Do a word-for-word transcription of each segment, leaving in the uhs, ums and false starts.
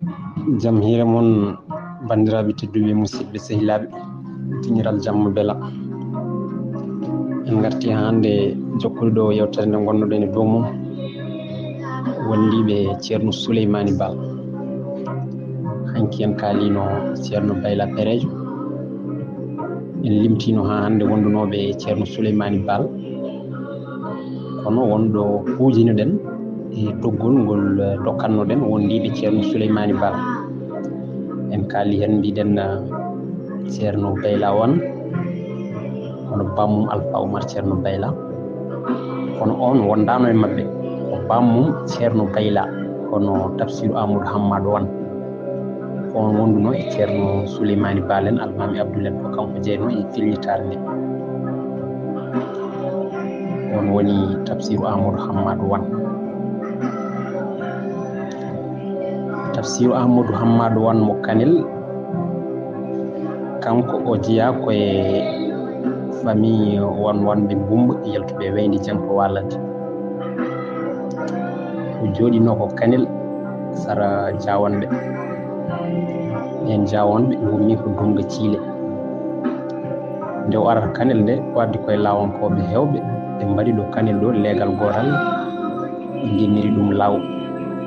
Jam hiire mon, banndiraaɓe tedduɓe, musidɓe, sehilaaɓe, dingiral jamma bela. En ngarti haa hannde jokkude ɗo yewtere nde ngonnoɗen e dow mum, wondiiɓe Ceerno Suleymaani Baal. Hanki en kaalino Ceerno Bayla Perejo. En limtino haa hannde wondunooɓe e Ceerno Suleymaani Baal. Kono wonɗo kuujinoɗen e doggol ngol, eh, dokkannoɗen wondiiɓe Ceerno Suleymaani Baal. En kaali heen, mbiɗen, eh, Ceerno Bayla Wan, kono bammum Alfa Umar Ceerno Bayla. Kono on wondaano e maɓɓe, ko bammum Ceerno Bayla, kono Tafsiru Amadou Hammadu Wan. Ko on wonduno e Ceerno Suleymaani Baal en, Almaami Abdul en, ko kanko jeyno e filñitaare nde. On woni Tafsiru Amadou Hammadu Wan. Tafsiru Amadou Hammadu Wan mo Kanel, kanko o jeyaa ko e famille Wan Wanɓe Bumba, yaltuɓe Wayndi Jeng to Waalande. O jooɗinoo ko Kanel, sara Jaawanɓe. Ɓeen Jaawanɓe ngummi ko Dunnga Ciile. Nde o arata Kanel nde, o addi koye Laawankooɓe heewɓe, ɓe mbaɗi ɗo Kanel ɗo leegal gootal, ɓe ngenniri ɗum Laaw,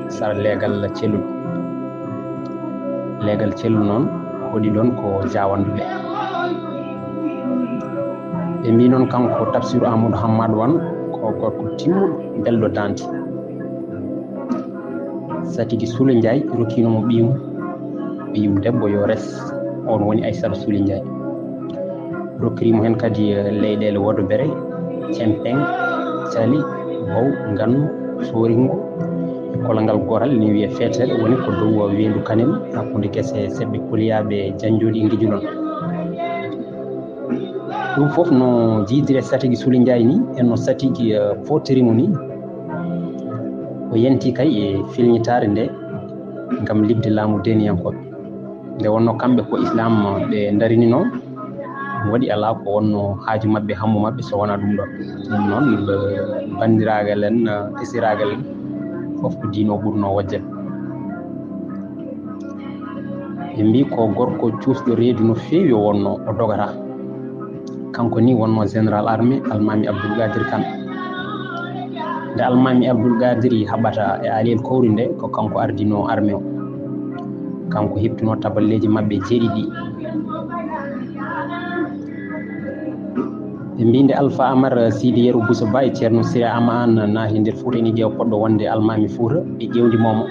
sara leegal Celul. Leegal Celul noon, hoɗi ɗoon ko Jaawanɓe ɓe. Ɓe mbii noon, kanko Tafsiru Amadou Hammadu Wan ko gorko timmuɗo, belɗo dande. Satigi Sule Njaay rokkiino mo ɓiyum, ɓiyum debbo yo res, on woni Aysata Sule Njaay. Rokkiri mo heen kadi, eh, leyɗeele wodobere, cempeŋ, cali, bow, ngannu, sooringu, e kologal gootal, ene wiyee feetere, woni ko dow weendu Kanel, hakkunde gese seɓɓe koliyaaɓe Janjooɗi e Ngijulon. Ɗum fof no jiidiri e satigi Suli Njaay ni, e no satigi, eh, foottiri mo ni. O yanti kay e filñitaare nde ngam liɓde laamu deeniyankooɓe. Nde wonnoo kamɓe ko Islaam ɓe ndarinino, ɗum waɗi alaa ko wonnoo haaju maɓɓe, hammu maɓɓe so wonaa ɗum ɗoo. Ɗum noon, eh, banndiraagal en, eh, esiraagal en, fof ko diine o ɓurnoo wojjat. Ɓe mbii ko gorko cuusɗo reedu no feewi o wonnoo, o dogataa. Kanko ni wonnoo général armée Almaami Abdul Qadir Kan. Nde Almaami Abdul Qadir haɓata e Aliyel Kowri nde, ko kanko ardinoo armée o. Kanko heɓtunoo taballeeji maɓɓe jeeɗiɗi. Ɓe mbii nde Alfa Amar Sidi Yero Bousso Ba e Ceerno Siré Ama Aan naati nder Fuuta, ene ƴeewa poɗɗo wonde Almaami Fuuta, ɓe ƴeewndi moomo.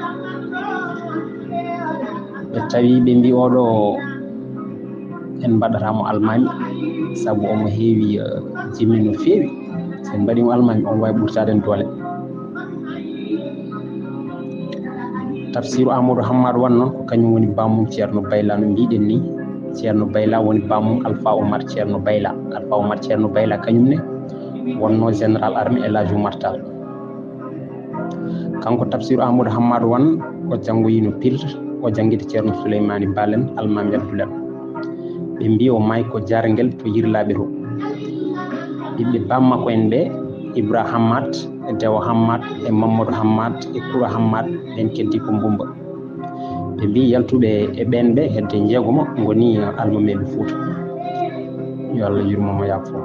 Ɓe tawi, ɓe mbii, "Oɗo en mbaɗataa mo Almaami, sabu omo heewi, eh, jimmi no feewi. So en mbaɗii mo Almaami, omo waawi ɓurtaade en doole." Tafsiru Amadou Hammadu Wan noon, ko kañum woni bammum Ceerno Bayla, no mbiɗen ni. Ceerno Bayla woni bammum Alfa Omar Ceerno Bayla. Alfa Omar Ceerno Bayla kañum ne wonnoo général armée El Hadj Oumar Tall. Kanko Tafsiru Amadou Hammadu Wan, o janngoyiino Pire, o janngiti Ceerno Suleymaani Baal en, Almaami Abdul en. Ɓe mbii o maayi ko Jaarngel to Yirlaaɓe to. Ɓiɓɓe bammakko en ɓe, Ibra Hammat, e Dewo Hammat, e Mammadu Hammat, e Kura Hammat, ɓeen keddi ko Mbumba. Ɓe mbii yaltuɓe e ɓeen ɓe hedde njeegoma ngoni almameeɓe Fuuta. Yo Allah yurmo mo, yaafo.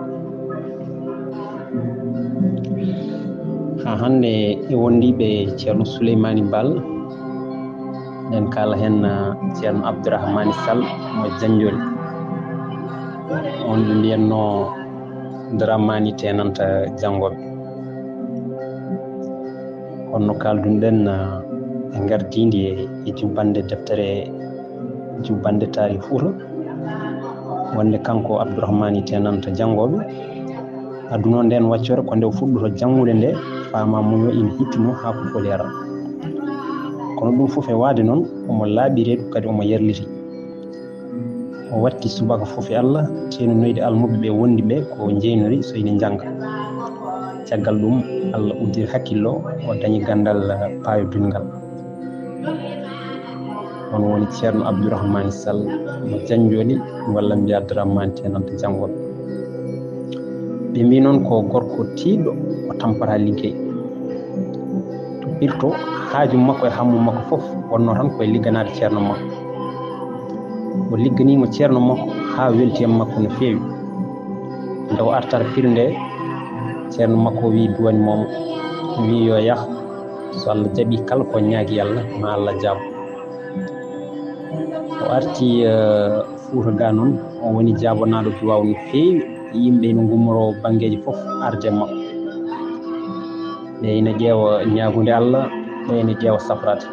Haa hannde e wondiiɓe Ceerno Suleymaani Baal, eɗen kaala heen, ah, Ceerno Abdourahmani Sall mo Janjoli. On ɓe mbiyatnoo Dramani Tenanta Janngooɓe. Kono no kaaldun-ɗen, ah, e ngardiindi e, e jubbannde deftere, jubbannde taarih Fuuta, wonde kanko Abdourahmani Tenanta Janngooɓe, adduno ndeen waccoore ko nde o fuɗɗoto janngude nde, faama muyo ina hittuno haa ko foli ara. Kono ɗum fof e waade noon, omo laaɓi reedu, kadi omo yerliti. O watti subaka fof e Allah, teenunoyde almuɓe ɓe wondi ɓe ko njeynori so ina njannga. Caggal ɗum, Allah uddiri hakkillo, o dañi ganndal paayo dunngal. On woni Ceerno Abdourahmani Sall mo Janjoli, walla mbiyaa Abdourahmani Tenanta Janngooɓe. Ɓe mbii noon ko gorko tiiɗɗo, o tampataa liggey. To Pire to Haaju makko e hammu makko fof wonnoo tan ko e ligganaade ceerno makko. O ligganiima ceerno makko haa welti e makko no feewi. Nde o artata firo nde, ceerno makko o wii duwani moomo, wii yo yah, so Allah jaɓii kala ko ñaagi Allah, ma Allah jaab. O arti eh, Fuuta ga noon, o woni jaabanaaɗo duwaaw no feewi, yimɓe ina ngummoroo banngeeji fof arde e makko. Ɓe ina ƴeewa ñaagunde Allah, ɓe ina ƴeewa safraade.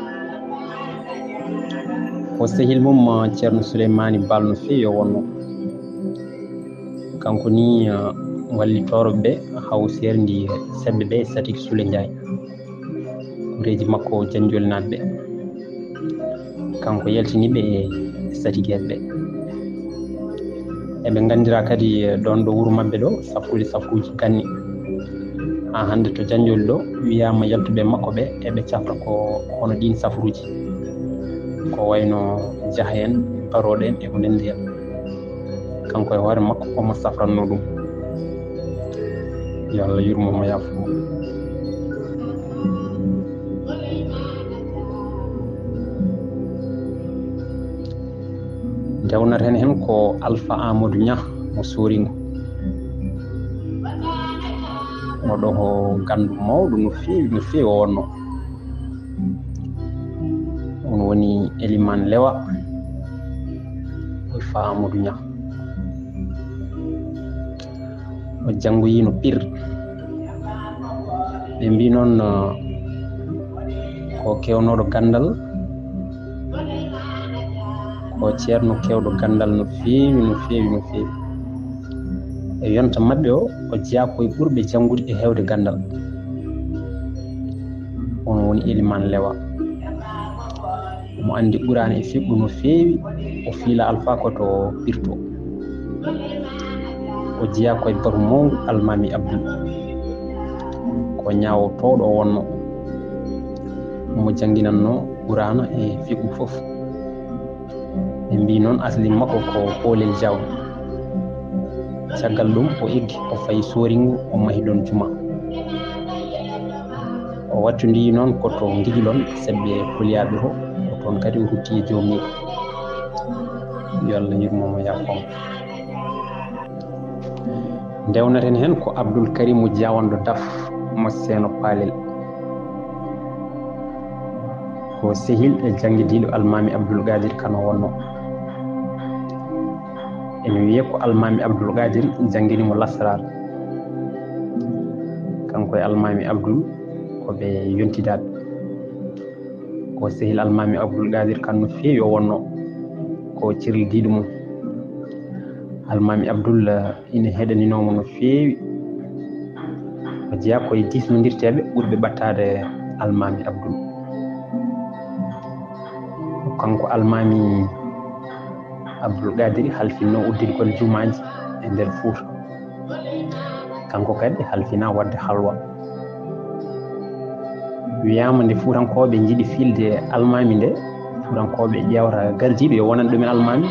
Ko sehil mum, eh, Ceerno Suleymaani Baal no feewi o wonnoo. Kanko ni, eh, wallitooɓe ɓe, haw seerndi Sebbe ɓe, Satik Sule Njaay. Gureeji makko Janjolinaaɓe ɓe. Kanko yaltini ɓe e Satigeeɓe ɓe. Eɓe nganndiraa kadi, eh, ɗoon ɗo wuro maɓɓe ɗo, safruuji, safruuji ganni. Haa hannde to Janjoli ɗo, wiyaama yaltuɓe makko ɓe, eɓe cafra ko hono ɗiin safruuji. Ko wayno Jaha en, Barooɗo en, e ko nanndi heen. Kanko e hoore makko, omo safranno ɗum. Yo Allah yurmo mo, yaafo mo. Ndewnata heen heen ko Alfa Amadou Niang mo Sooringo. Oɗo ko ganndo mawɗo no feewi, no feewi o wonnoo. On woni Elimaan Lewa, Alfa Amadou Niang. O janngoyiino Pir. Ɓe mbii noon, eh, ko keewnooɗo ganndal, ko ceerno keewɗo ganndal no feewi, no feewi, no feewi. E yonta maɓɓe o, o jeyaa ko e ɓurɓe janngude e heewde ganndal. On woni Elimaan Lewa. Omo anndi Quraana e fiqhu no feewi, o fiila Alfa ko to Pir to. O jeyaa ko e batu mawngu Almaami Abdul. Ko ñaawotooɗo o wonnoo. Omo jannginannoo Quraana e fiqhu fof. Ɓe mbii noon asli makko ko Poolel Jaaw. Caggal ɗum o eggi, o fayi Sooringo, o mahi ɗoon juma. O wattondii noon ko to Ngijilon, Sebbe Poliyaaɓe to, ko toon kadi o rutti e joomum. Yo Allah yurmo mo, yaafo mo. Ndewnaten heen ko Abdul Karimu Jaawanɗo Daf mo Seeno Paalel. Ko sehil e janngidiiɗo Almaami Abdul Qaadir Kan o wonnoo. Ene wiyee ko Almaami Abdul Qaadir janngini mo Lasraar. Kanko e Almaami Abdul ko ɓe yontidaaɓe. Ko sehil Almaami Abdul Qaadir Kan no feewi o wonnoo. Ko cirlidiiɗo mum. Almaami Abdul, eh, ina heɗaninoo mo no feewi. O jeyaa ko e diisnondirteeɓe ɓurɓe ɓadtaade Almaami Abdul. Kanko Almaami Abdul Qaadir halfinno udditgol jumaaji e nder Fuuta. Kanko kadi halfina waɗde halwa. Wiyaama nde Fuutankooɓe njiɗi fiilde Almaami nde, Fuutankooɓe ƴeewata gardiiɗo yo wonan ɗumen Almaami.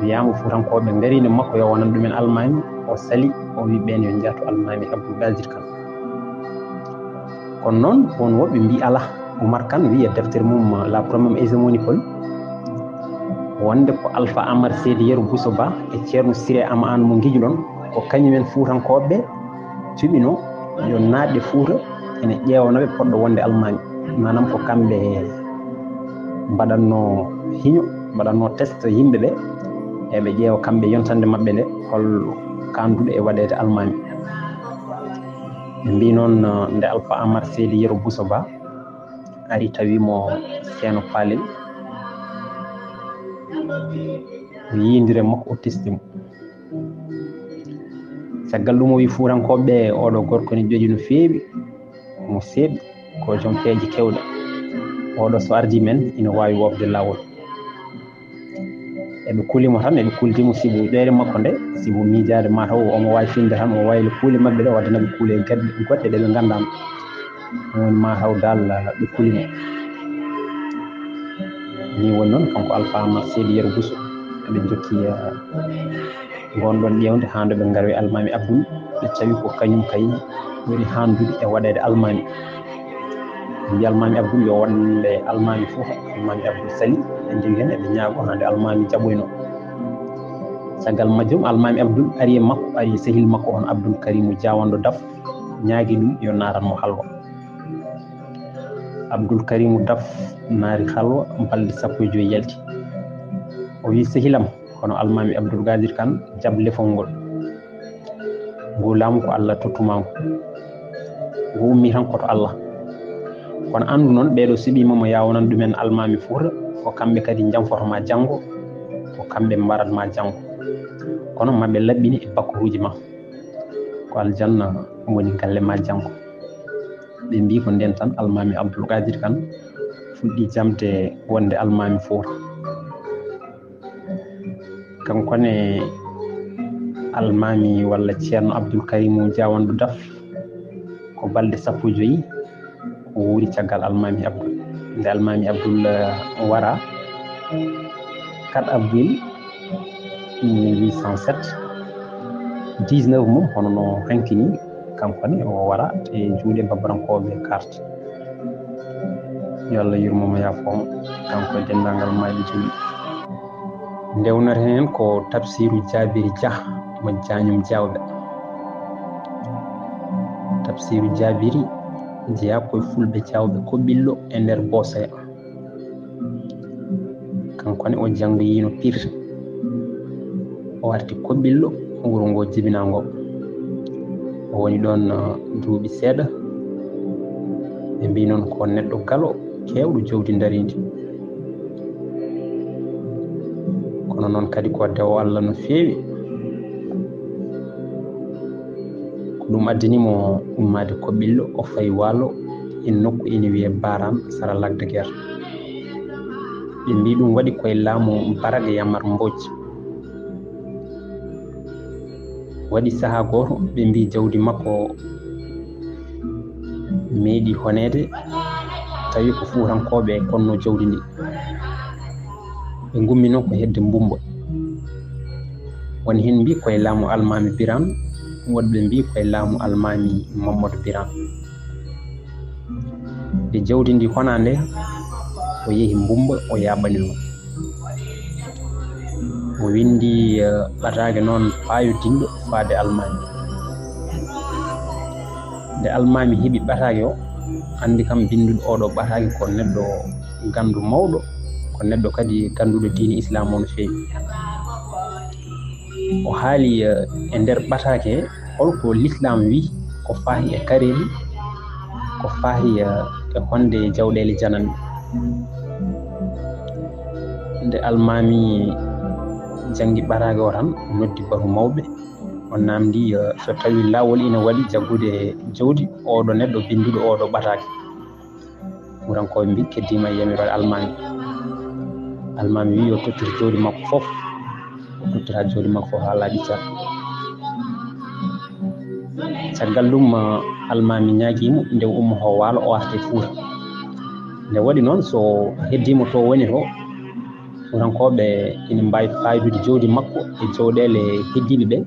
Wiyaama Fuutankooɓe ngari nde makko yo wonan ɗumen Almaami, o sali, o wi ɓeen yo njahtu Almaami Abdul Qaadir Kan. Kono noon, won woɓɓe mbii alaa. Umar Kan wii e deftere mum, La Première Hégémonie Peul, wonde ko Alfa Amar Seydi Yero Bousso Ba e Ceerno Siré Ama Aan mo Ngijilon, ko kañumen Fuutankooɓe ɓe cuɓinoo yo naatde Fuuta, ene ƴeewanoo ɓe poɗɗo wonde Almaami. Maanaam ko kamɓe mbaɗatnoo hiño, mbaɗatnoo test yimɓe ɓe, eɓe ƴeewa kamɓe yontannde maɓɓe nde, hol kaanduɗo e waɗeede Almaami. Ɓe mbii noon, eh, nde Alfa Amar Seydi Yero Bousso Ba ari tawi mo Seeno Paalel, o yiindiri e makko, o testi mo. Caggal ɗum o wii Fuutankooɓe ɓe, "Oɗo gorko ne ƴoƴi no feewi, mo seeɓi, ko joom peeje keewɗe. Oɗo so ardii men, ina waawi woofde laawol." Eɓe kuli mo tan, eɓe kuldi mo sibu ƴoyre makko nde, sibu miijaade mataw omo waawi finde tan, o wayli kuule maɓɓe ɗe, o waddana ɓe kuule gadde, goɗɗe ɗe ɓe nganndaano. Ɗum woni mataw dal ɓe kuli mo. Ni woni noon, kanko Alfa Amar Seydi Yero Bousso, eɓe njokki, eh, ngoon ɗoon ƴeewde haa nde ɓe ngari e Almaami Abdul, ɓe tawi ko kañum kay ɓuri haandude e waɗeede Almaami. Mbi almaami Abdul yo walle almaami fof, almaami Abdul Sali, en ndewi heen eɓe ñaago hande almaami jaɓoyno. Caggal majjum, almaami Abdul ari e makko, ari e sehil makko on Abdul Karimu Jaawanɗo Daf, ñaagi ɗum yo naaran mo halwa. Abdul Karimu Daf naari halwa, balɗe sappo e joyi yalti. O wi, "Sehilam, kono almaami Abdul Qadir Kan, jaɓ lefol ngol. Ngu laamu ko Allah tottuma ngu. Ngu ummi tan ko to Allah. Kono anndu noon, ɓeeɗo suɓiima mo yaawonan ɗumen almaami Fuuta, ko kamɓe kadi njanfoto ma janngo, ko kamɓe mbarat ma janngo. Kono maɓe laɓɓini e bakkoruuji ma. Ko aljanna woni galle ma janngo." Ɓe mbi ko nden tan almaami Abdul Qadir Kan fuɗɗi jamde wonde almaami Fuuta. Kanko ne almaami walla Ceerno Abdul Karimu Jaawanɗo Daf, ko balɗe sappo e joyi o wuuri caggal almaami Abdul. Nde almaami Abdul, eh, wara quatre avril mille huit cent sept, dix-neuf mum, hono no hanki ni, kanko ne o wara e juuɗe babarankooɓe carte. Yo Allah yurmo mo, yaafo mo, kanko e denndaangal maayɓe julɓe. Nde wonata heen ko Tafsiru Jaabiri Jah mo Jaañum Jaawɓe. Tafsiru Jaabiri jeyaa ko e Fulɓe Jaawɓe Koɓillo e nder Boosoya. Kanko ne o janngoyiino Pir. O arti Koɓillo, wuro ngo jibinaa ngo. O woni ɗoon, uh, duuɓi seeɗa. Ɓe mbii noon ko neɗɗo galo, keewɗo jawdi ndariindi. Kono noon kadi ko dewo Allah no feewi. Ko ɗum addani mo ummaade Koɓillo, o fayi Waalo, e nokku ene wiyee Baaraan, sara Lac de Guiers. Ɓe mbii ɗum waɗi koye laamu Baraga Yamar Mbooc. Waɗi sahaa gooto, ɓe mbii jawdi makko meeɗi honeede, tawi ko Fuutankooɓe konnoo jawdi ndi. Ɓe ngummi noon ko hedde Mbumba. Won heen mbii koye laamu Almaami Biraan, woɗɓe mbii koye laamu Almaami Mammadu Biraan. Nde jawdi ndi honaa nde, o yehi Mbumba, o yaaɓani ɗum. O winndi, eh, ɓataake noon paayodinɗo faade Almaami. Nde Almaami heɓi ɓataake o, anndi kam binnduɗo oo ɗoo ɓataake ko neɗɗo ganndu mawɗo, ko neɗɗo kadi gannduɗo diine Islaam o no feewi. O haali, eh, e nder ɓataake, holko Lislaam wi ko faati e kareeli, ko faati, eh, e honde jawɗeele jananɓe. Nde Almaami janngi ɓataake o tan, noddi batu mawɓe, o naamndi, eh, so tawi laawol ina waɗi jaggude jawdi, oo ɗoo neɗɗo binnduɗo oo ɗoo ɓataake. Fuutankooɓe mbii, keddiima e yamiroore Almaami. Almaami wii yo tottir jawdi makko fof. O tottira jawdi makko fof haa laaɓi cer. Caggal ɗum, Almaami ñaagii mo nde o ummoto Waalo, o arta e Fuuta. Nde waɗi noon, so heddiima to woni to, Fuutankooɓe ina mbaawi faawidude jawdi makko e jawɗeele heddiiɓe ɓe,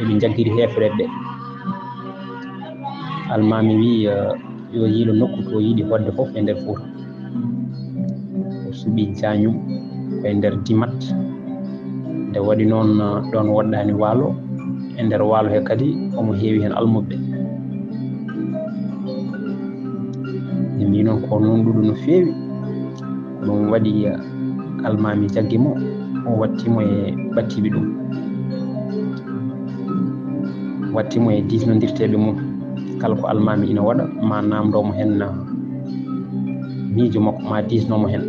eɓe njaggiri heefereɓe ɓe. Almaami wii, eh, yo yiilo nokku to yiɗi hoɗde fof e nder Fuuta. O suɓii Jaañum ko e nder Dimat. Nde waɗi noon, eh, ɗoon woɗɗaani Waalo. E nder Waalo he kadi, omo heewi heen almuɓɓe. Ɓe mbii noon ko nunɗuɗo no feewi. Ko ɗum waɗi, eh, Almaami jaggi mo, o watti mo e ɓattiiɓe ɗum. Watti mo e diisnondirteeɓe mum. Kala ko Almaami ina waɗa, ma naamndoo mo heen, miijo makko, ma diisnoo mo heen.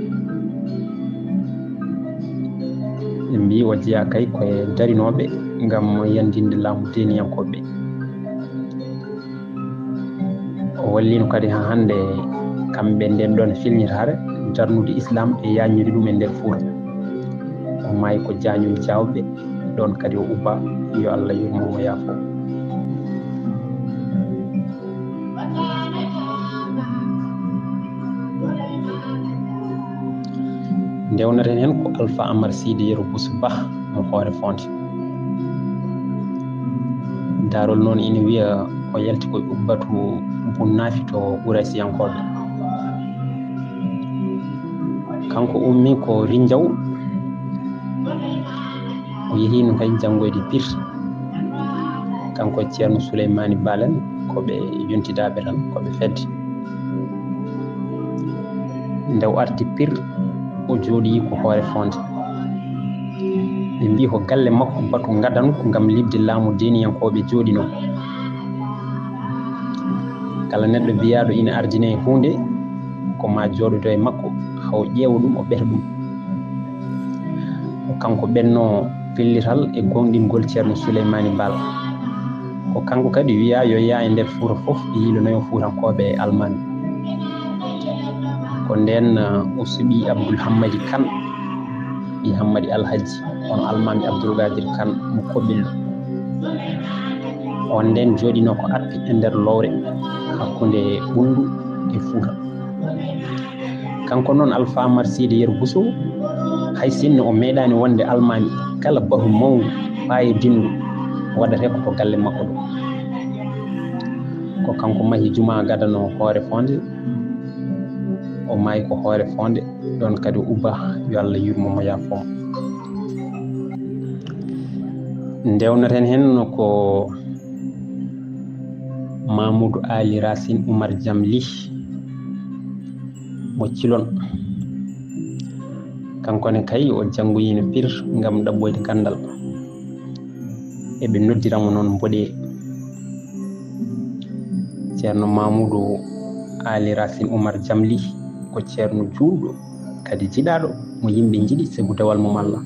Ɓe mbii o jeyaa kay ko e darinooɓe ngam yanndinde laamu diiniyankooɓe ɓe. O walliino kadi haa hannde kamɓe nden ɗoon filñitaare darnude Islaam e yaajnude ɗum e nder Fuuta. O maayi ko Jaañum Jaawɓe, ɗoon kadi o ubbaa, yo Allah yurmo mo, yaafo. Nde wonata heen ko Alfa Amar Siidi Yero Busu Bah mo Hoore Fonde. Daarol noon ina wiya o yalti ko e ubbatu Bunnaafi to Quraysiyankooɓe. Kanko ummi ko Rinjaw, o yehino kay janngoyde Pir. Kanko e Ceerno Suleymaani Baal en, ko ɓe yontidaaɓe tan, ko ɓe fedde. Nde o arti Pir, o jooɗii ko Hoore Foonde. Ɓe mbii ko galle makko batu ngadangu ngam liɓde laamu deeniyankooɓe jooɗinoo. Kala neɗɗo biyaaɗo ina ardine e huunde, ko maa jooɗodo e makko, haa o ƴeewa ɗum, o ɓeta ɗum. Ko kanko ɓennoo pellital e goongɗingol Ceerno Suleymaani Baal. Ko kanko kadi wiyaa yo yah e nder Fuuta fof, yiilonoyo Fuutankooɓe e Almaami. Ko ndeen, uh, o suɓii Abdul Hammadi Kan, ɓii Hammadi Alhajji, on Almaami Abdul Qaadir Kan mo Koɓillo. On ndeen jooɗinoo ko Appi e nder lowre hakkunde Ɓunndu e Fuuta. Kanko noon, Alfa Amar Sidi Yer Bousso, hay sinno o meeɗaani wonde Almaami, kala bahu mawngu, paayodingu, waɗata ko to galle makko ɗo. Ko kanko mahi Jumaa gadano Hoore Foonde, o maayi ko Hoore Foonde, ɗoon kadi o ubbaa, yo Allah yurmo mo, yaafo mo. Ndewnaten heen ko Mamoudou Ali Racine Oumar Jamli mo Cilon. Kanko ne kay o janngoyiino Pir ngam ɗaɓɓoyde ganndal. Eɓe noddira mo noon Mboɗeeri. Ceerno Mamoudou Ali Racine Oumar Jamli ko ceerno juulɗo, kadi jiɗaaɗo, mo yimɓe njiɗi sabu dewal mum Allah.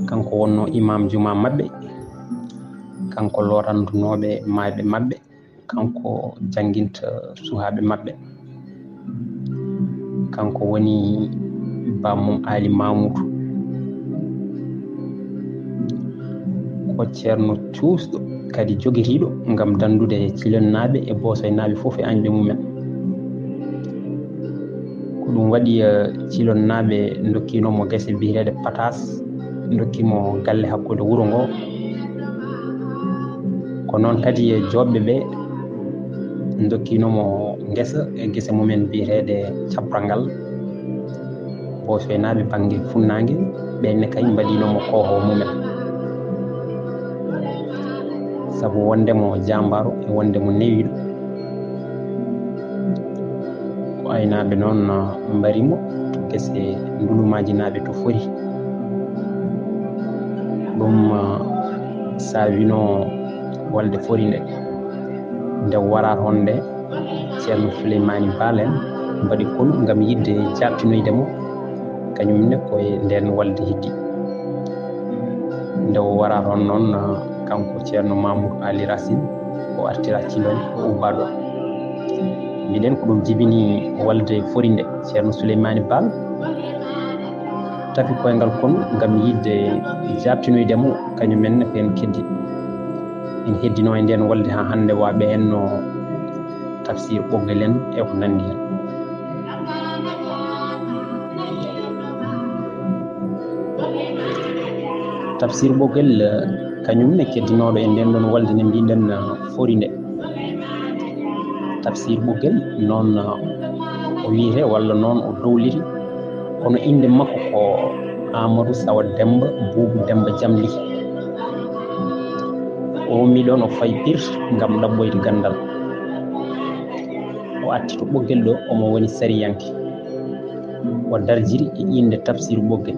Kanko wonnoo imaam jumaa maɓɓe, kanko loorandunooɓe maayɓe maɓɓe, kanko jannginta suhaaɓe maɓɓe. Kanko woni bammum Ali Mamoudou. Ko ceerno cuusɗo, kadi jogitiiɗo ngam danndude Cilonnaaɓe e Boosoynaaɓe fof e añɓe mumen. Ko ɗum waɗi, eh, Cilonnaaɓe ndokkiino mo gese biyeteeɗe Patas, ndokki mo galle hakkunde wuro ngo. Ko noon kadi e Joobɓe ɓe, ndokkiino mo ngesa e gese mumen biyeteeɗe Caprangal. Boosoynaaɓe bannge funnaange, ɓeen ne kay mbaɗiino mo koohoowo mumen. Sabu wonde mo jaambaaro e wonde mo newiiɗo. Ko aynaaɓe noon, ah, mbari mo to gese Ndulumaaji naaɓe to Fori. Ɗum, ah, saawino walde Fori nde. Nde wara toon nde, Ceerno Suleymaani Baal en mbaɗi konu ngam yiɗde jaaɓtinoyde mo, kañum ne ko e ndeen walde heddi. Nde o wara toon noon, kanko Ceerno Mamoudou Ali Racine, o artira Cilon, o ubba ɗo. Mbiɗen ko ɗum jibini walde Fori nde, Ceerno Suleymaani Baal tafi koyngal konu ngam yiɗde jaaɓtinoyde mo, kañum en ne ko en keddi. En heddino e ndeen walde haa hannde, wa ɓe en no Tafsir Ɓoggel en e ko nanndi heen. Tafsir Ɓoggel, eh, kañum ne keddinooɗo e ndeen ɗoon walde nde mbiɗen, eh, Fori nde. Tafsir Ɓoggel noon, eh, o wiyetee walla noon o dowliri, kono innde makko ko Amadou Sawa Demba Buubu Demba Jamli. O ummi ɗoon, o fayi Pir ngam ɗaɓɓoyde ganndal. O arti to Ɓoggel ɗo, omo woni sariyanke. O darjiri e innde Tafsir Ɓoggel.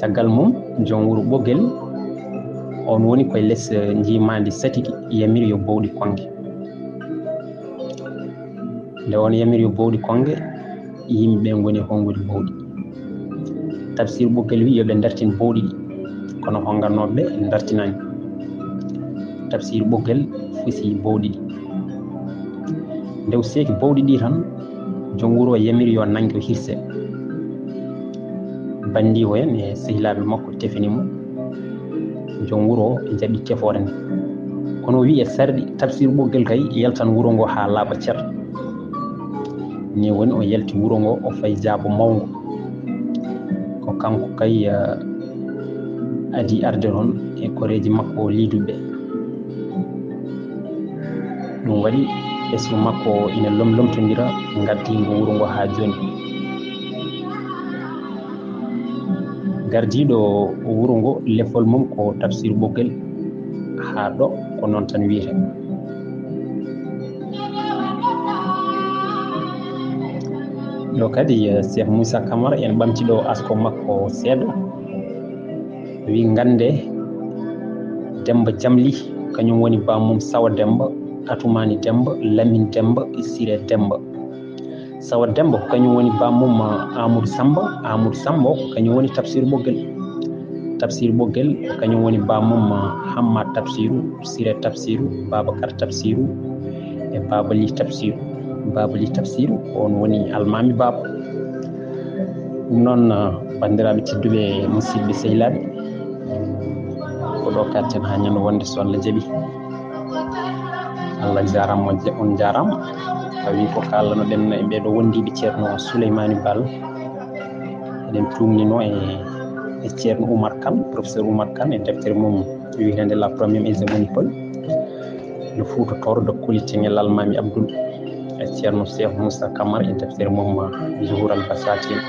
Caggal mum, joom wuro Ɓoggel, on woni koye les, eh, njiimaandi Satigi, yamiri yo bowɗi konnge. Nde on yamiri yo bowɗi konnge, yimɓe ɓe ngoni e konnguɗi bowɗi. Tafsir Ɓoggel wi yo ɓe ndartin bowɗi ɗi, kono honnganooɓe ɓe ndartinaani. Tafsir Ɓoggel fusi bowɗi ɗi. Nde o seeki bowɗi ɗi tan, joom wuro o yamiri yo nannge o hirse. Banndiiko en e sehilaaɓe makko tefini mo. Joom wuro o jaɓi tefoore nde. Kono o wi e sarɗi, Tafsir Ɓoggel kay yaltan wuro ngo haa laaɓa cer. Ni woni o yalti wuro ngo, o fayi jaabo mawngo. Ko kanko kay, eh, adii arde toon e koreeji makko liiduɓe. Ɗum waɗi Yeeso makko ina lomlomtondira, ngardiiɗo wuro ngo haa jooni. Gardiiɗo wuro ngo, lefol mum ko Tafsir Ɓoggel, haa ɗo ko noon tan wiyetee. Ɗo kadi, eh, Cheikh Moussa Camara ene ɓamti ɗo asko makko seeɗa. Wi ngannde Demba Jamli, kañum woni bammum Sawa Demba, Atumani Demba, Lamin Demba, Sire Demba. Sawa Demba ko kañum woni bammum Amadou Samba, Amadou Samba ko kañum woni Tafsir Ɓoggel. Tafsir Ɓoggel ko kañum woni bammum Hamma Tafsiru, Sire Tafsiru, Babacar Tafsiru, e Baba Li Tafsiru. Baba Li Tafsiru ko on woni almaami Baba. Ɗum noon, banndiraaɓe tedduɓe, musidɓe sehilaaɓe, ko ɗo katten haa ñande wonde so Allah jaɓi. Allah jaaraama, on jaaraama. Tawi ko kaalano ɗen e ɓeeɗo wondiiɓe Ceerno Souleymani Baal. Eɗen tuumnino e, e Ceerno Oumar Kane, professeur Oumar Kane, e deftere mum wiyetende La Première Hégémonie Peul, le Fouta Tooro de Koli Tengel Almaami Abdoul, e Ceerno Cheikh Moussa Camara, e deftere mum Zuhur Al Basatin.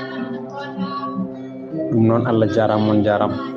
Ɗum noon, Allah jaaraama, on jaaraama.